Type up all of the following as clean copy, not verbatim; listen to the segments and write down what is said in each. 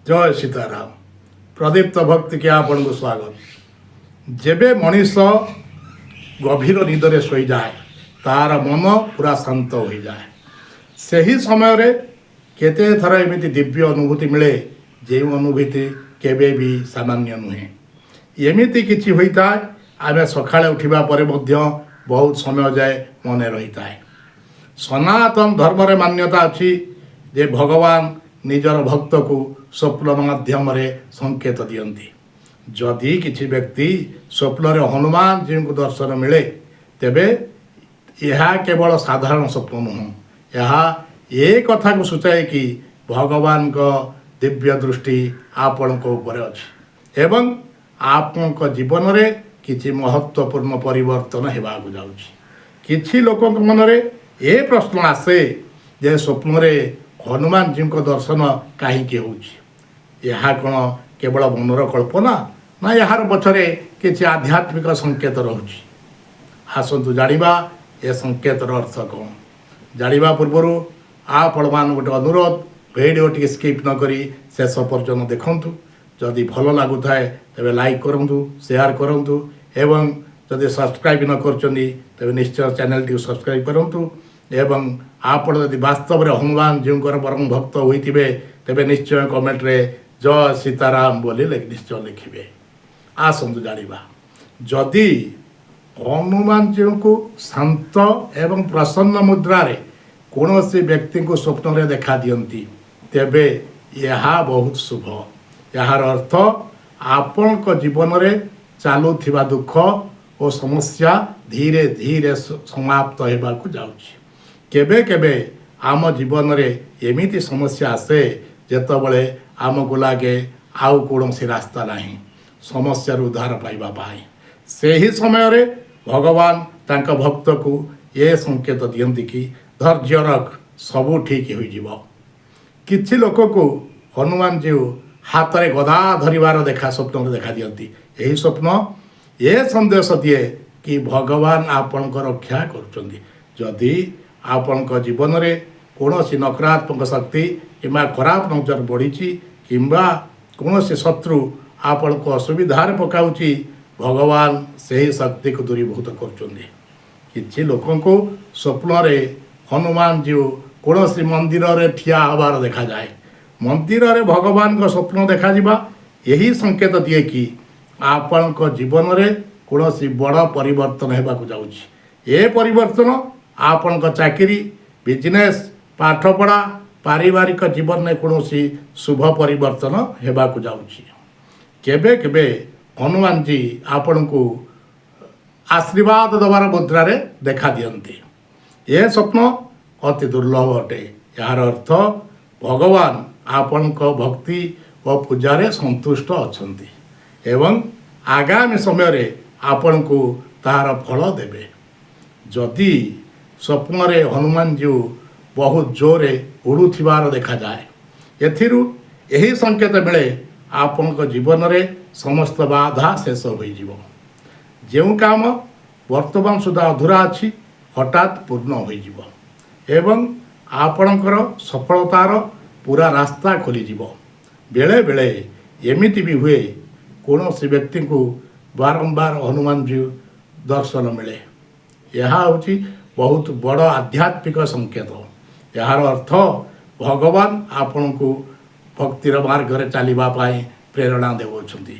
ଜୟ ସୀତାରାମ। ପ୍ରଦୀପ୍ତ ଭକ୍ତିକି ଆପଣଙ୍କୁ ସ୍ୱାଗତ। ଯେବେ ମଣିଷ ଗଭୀର ନିଦରେ ଶୋଇଯାଏ, ତାର ମନ ପୁରା ଶାନ୍ତ ହୋଇଯାଏ। ସେହି ସମୟରେ କେତେ ଥର ଏମିତି ଦିବ୍ୟ ଅନୁଭୂତି ମିଳେ, ଯେଉଁ ଅନୁଭୂତି କେବେ ବି ସାମାନ୍ୟ ନୁହେଁ। ଏମିତି କିଛି ହୋଇଥାଏ, ଆମେ ସକାଳେ ଉଠିବା ପରେ ମଧ୍ୟ ବହୁତ ସମୟ ଯାଏ ମନେ ରହିଥାଏ। ସନାତନ ଧର୍ମରେ ମାନ୍ୟତା ଅଛି ଯେ ଭଗବାନ ନିଜର ଭକ୍ତକୁ ସ୍ୱପ୍ନ ମାଧ୍ୟମରେ ସଂକେତ ଦିଅନ୍ତି। ଯଦି କିଛି ବ୍ୟକ୍ତି ସ୍ୱପ୍ନରେ ହନୁମାନଜୀଙ୍କୁ ଦର୍ଶନ ମିଳେ, ତେବେ ଏହା କେବଳ ସାଧାରଣ ସ୍ୱପ୍ନ ନୁହଁ। ଏହା ଏ କଥାକୁ ସୂଚାଏ କି ଭଗବାନଙ୍କ ଦିବ୍ୟ ଦୃଷ୍ଟି ଆପଣଙ୍କ ଉପରେ ଅଛି ଏବଂ ଆପଣଙ୍କ ଜୀବନରେ କିଛି ମହତ୍ତ୍ୱପୂର୍ଣ୍ଣ ପରିବର୍ତ୍ତନ ହେବାକୁ ଯାଉଛି। କିଛି ଲୋକଙ୍କ ମନରେ ଏ ପ୍ରଶ୍ନ ଆସେ ଯେ ସ୍ୱପ୍ନରେ ହନୁମାନଜୀଙ୍କ ଦର୍ଶନ କାହିଁକି ହେଉଛି? ଏହା କ'ଣ କେବଳ ମନର କଳ୍ପନା ନା ଏହାର ପଛରେ କିଛି ଆଧ୍ୟାତ୍ମିକ ସଂକେତ ରହୁଛି? ଆସନ୍ତୁ ଜାଣିବା, ଏ ସଂକେତର ଅର୍ଥ କ'ଣ। ଜାଣିବା ପୂର୍ବରୁ ଆପଣମାନଙ୍କୁ ଗୋଟେ ଅନୁରୋଧ, ଭିଡ଼ିଓ ଟିକେ ସ୍କିପ୍ ନ କରି ଶେଷ ପର୍ଯ୍ୟନ୍ତ ଦେଖନ୍ତୁ। ଯଦି ଭଲ ଲାଗୁଥାଏ, ତେବେ ଲାଇକ୍ କରନ୍ତୁ, ସେୟାର କରନ୍ତୁ ଏବଂ ଯଦି ସବସ୍କ୍ରାଇବ୍ ନ କରୁଛନ୍ତି, ତେବେ ନିଶ୍ଚୟ ଚ୍ୟାନେଲଟିକୁ ସବସ୍କ୍ରାଇବ୍ କରନ୍ତୁ। ଏବଂ ଆପଣ ଯଦି ବାସ୍ତବରେ ହନୁମାନଜୀଙ୍କର ପରମ ଭକ୍ତ ହୋଇଥିବେ, ତେବେ ନିଶ୍ଚୟ କମେଣ୍ଟରେ ଜୟ ସୀତାରାମ ବୋଲି ନିଶ୍ଚୟ ଲେଖିବେ। ଆସନ୍ତୁ ଜାଣିବା। ଯଦି ହନୁମାନଜୀଙ୍କୁ ଶାନ୍ତ ଏବଂ ପ୍ରସନ୍ନ ମୁଦ୍ରାରେ କୌଣସି ବ୍ୟକ୍ତିଙ୍କୁ ସ୍ୱପ୍ନରେ ଦେଖା ଦିଅନ୍ତି, ତେବେ ଏହା ବହୁତ ଶୁଭ। ଏହାର ଅର୍ଥ ଆପଣଙ୍କ ଜୀବନରେ ଚାଲୁଥିବା ଦୁଃଖ ଓ ସମସ୍ୟା ଧୀରେ ଧୀରେ ସମାପ୍ତ ହେବାକୁ ଯାଉଛି। କେବେ କେବେ ଆମ ଜୀବନରେ ଏମିତି ସମସ୍ୟା ଆସେ, ଯେତେବେଳେ ଆମକୁ ଲାଗେ ଆଉ କୌଣସି ରାସ୍ତା ନାହିଁ ସମସ୍ୟାରୁ ଉଦ୍ଧାର ପାଇବା ପାଇଁ। ସେହି ସମୟରେ ଭଗବାନ ତାଙ୍କ ଭକ୍ତକୁ ଏ ସଂକେତ ଦିଅନ୍ତି କି ଧୈର୍ଯ୍ୟ ରଖ, ସବୁ ଠିକ୍ ହୋଇଯିବ। କିଛି ଲୋକକୁ ହନୁମାନଜୀ ହାତରେ ଗଦା ଧରିବାର ସ୍ୱପ୍ନରେ ଦେଖା ଦିଅନ୍ତି। ଏହି ସ୍ୱପ୍ନ ଏ ସନ୍ଦେଶ ଦିଏ କି ଭଗବାନ ଆପଣଙ୍କ ରକ୍ଷା କରୁଛନ୍ତି। ଯଦି ଆପଣଙ୍କ ଜୀବନରେ କୌଣସି ନକାରାତ୍ମକ ଶକ୍ତି କିମ୍ବା ଖରାପ ନଜର ବଢ଼ିଛି କିମ୍ବା କୌଣସି ଶତ୍ରୁ ଆପଣଙ୍କୁ ଅସୁବିଧାରେ ପକାଉଛି, ଭଗବାନ ସେହି ଶକ୍ତିକୁ ଦୂରୀଭୂତ କରୁଛନ୍ତି। କିଛି ଲୋକଙ୍କୁ ସ୍ୱପ୍ନରେ ହନୁମାନଜୀ କୌଣସି ମନ୍ଦିରରେ ଠିଆ ହେବାର ଦେଖାଯାଏ। ମନ୍ଦିରରେ ଭଗବାନଙ୍କ ସ୍ୱପ୍ନ ଦେଖାଯିବା ଏହି ସଂକେତ ଦିଏ କି ଆପଣଙ୍କ ଜୀବନରେ କୌଣସି ବଡ଼ ପରିବର୍ତ୍ତନ ହେବାକୁ ଯାଉଛି। ଏ ପରିବର୍ତ୍ତନ ଆପଣଙ୍କ ଚାକିରି, ବିଜନେସ୍, ପାଠପଢ଼ା, ପାରିବାରିକ ଜୀବନରେ କୌଣସି ଶୁଭ ପରିବର୍ତ୍ତନ ହେବାକୁ ଯାଉଛି। କେବେ କେବେ ହନୁମାନଜୀ ଆପଣଙ୍କୁ ଆଶୀର୍ବାଦ ଦେବାର ମୁଦ୍ରାରେ ଦେଖା ଦିଅନ୍ତି। ଏ ସ୍ୱପ୍ନ ଅତି ଦୁର୍ଲଭ ଅଟେ। ଏହାର ଅର୍ଥ ଭଗବାନ ଆପଣଙ୍କ ଭକ୍ତି ଓ ପୂଜାରେ ସନ୍ତୁଷ୍ଟ ଅଛନ୍ତି ଏବଂ ଆଗାମୀ ସମୟରେ ଆପଣଙ୍କୁ ତାହାର ଫଳ ଦେବେ। ଯଦି ସ୍ୱପ୍ନରେ ହନୁମାନଜୀ ବହୁତ ଜୋରରେ ଉଡ଼ୁଥିବାର ଦେଖାଯାଏ, ଏଥିରୁ ଏହି ସଂକେତ ମିଳେ, ଆପଣଙ୍କ ଜୀବନରେ ସମସ୍ତ ବାଧା ଶେଷ ହୋଇଯିବ। ଯେଉଁ କାମ ବର୍ତ୍ତମାନ ସୁଦ୍ଧା ଅଧୁରା ଅଛି, ହଠାତ୍ ପୂର୍ଣ୍ଣ ହୋଇଯିବ ଏବଂ ଆପଣଙ୍କର ସଫଳତାର ପୁରା ରାସ୍ତା ଖୋଲିଯିବ। ବେଳେବେଳେ ଏମିତି ବି ହୁଏ, କୌଣସି ବ୍ୟକ୍ତିଙ୍କୁ ବାରମ୍ବାର ହନୁମାନଜୀ ଦର୍ଶନ ମିଳେ। ଏହା ହେଉଛି ବହୁତ ବଡ଼ ଆଧ୍ୟାତ୍ମିକ ସଂକେତ। ଏହାର ଅର୍ଥ ଭଗବାନ ଆପଣଙ୍କୁ ଭକ୍ତିର ମାର୍ଗରେ ଚାଲିବା ପାଇଁ ପ୍ରେରଣା ଦେଉଅଛନ୍ତି।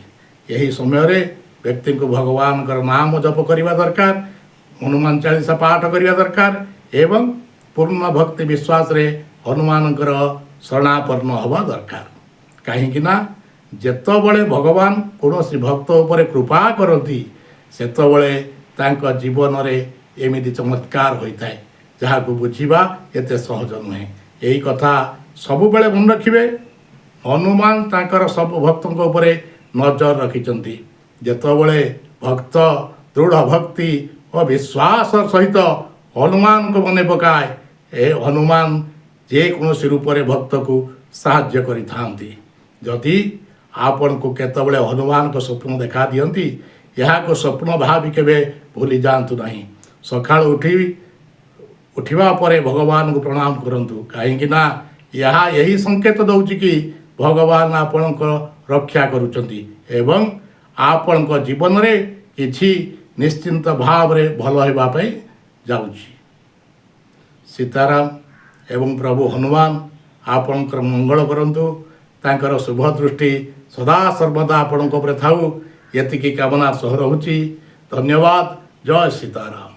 ଏହି ସମୟରେ ବ୍ୟକ୍ତିଙ୍କୁ ଭଗବାନଙ୍କର ନାମ ଜପ କରିବା ଦରକାର, ହନୁମାନ ଚାଳିଶା ପାଠ କରିବା ଦରକାର ଏବଂ ପୂର୍ଣ୍ଣ ଭକ୍ତି ବିଶ୍ୱାସରେ ହନୁମାନଙ୍କର ଶରଣାପନ୍ନ ହେବା ଦରକାର। କାହିଁକି ନା ଯେତେବେଳେ ଭଗବାନ କୌଣସି ଭକ୍ତ ଉପରେ କୃପା କରନ୍ତି, ସେତେବେଳେ ତାଙ୍କ ଜୀବନରେ ଏମିତି ଚମତ୍କାର ହୋଇଥାଏ, ଯାହାକୁ ବୁଝିବା ଏତେ ସହଜ ନୁହେଁ। ଏହି କଥା ସବୁବେଳେ ମନେ ରଖିବେ, ହନୁମାନ ତାଙ୍କର ସବୁ ଭକ୍ତଙ୍କ ଉପରେ ନଜର ରଖିଛନ୍ତି। ଯେତେବେଳେ ଭକ୍ତ ଦୃଢ଼ ଭକ୍ତି ଓ ବିଶ୍ୱାସ ସହିତ ହନୁମାନଙ୍କୁ ମନେ ପକାଏ, ଏ ହନୁମାନ ଯେକୌଣସି ରୂପରେ ଭକ୍ତକୁ ସାହାଯ୍ୟ କରିଥାନ୍ତି। ଯଦି ଆପଣଙ୍କୁ କେତେବେଳେ ହନୁମାନଙ୍କ ସ୍ୱପ୍ନ ଦେଖା ଦିଅନ୍ତି, ଏହାକୁ ସ୍ୱପ୍ନ ଭାବି କେବେ ଭୁଲି ଯାଆନ୍ତୁ ନାହିଁ। ସକାଳୁ ଉଠିବା ପରେ ଭଗବାନଙ୍କୁ ପ୍ରଣାମ କରନ୍ତୁ, କାହିଁକି ନା ଏହା ଏହି ସଂକେତ ଦେଉଛି କି ଭଗବାନ ଆପଣଙ୍କ ରକ୍ଷା କରୁଛନ୍ତି ଏବଂ ଆପଣଙ୍କ ଜୀବନରେ କିଛି ନିଶ୍ଚିନ୍ତ ଭାବରେ ଭଲ ହେବା ପାଇଁ ଯାଉଛି। ସୀତାରାମ ଏବଂ ପ୍ରଭୁ ହନୁମାନ ଆପଣଙ୍କର ମଙ୍ଗଳ କରନ୍ତୁ। ତାଙ୍କର ଶୁଭ ଦୃଷ୍ଟି ସଦା ସର୍ବଦା ଆପଣଙ୍କ ଉପରେ ଥାଉ, ଏତିକି କାମନା ସହ ରହୁଛି। ଧନ୍ୟବାଦ। ଜୟ ସୀତାରାମ।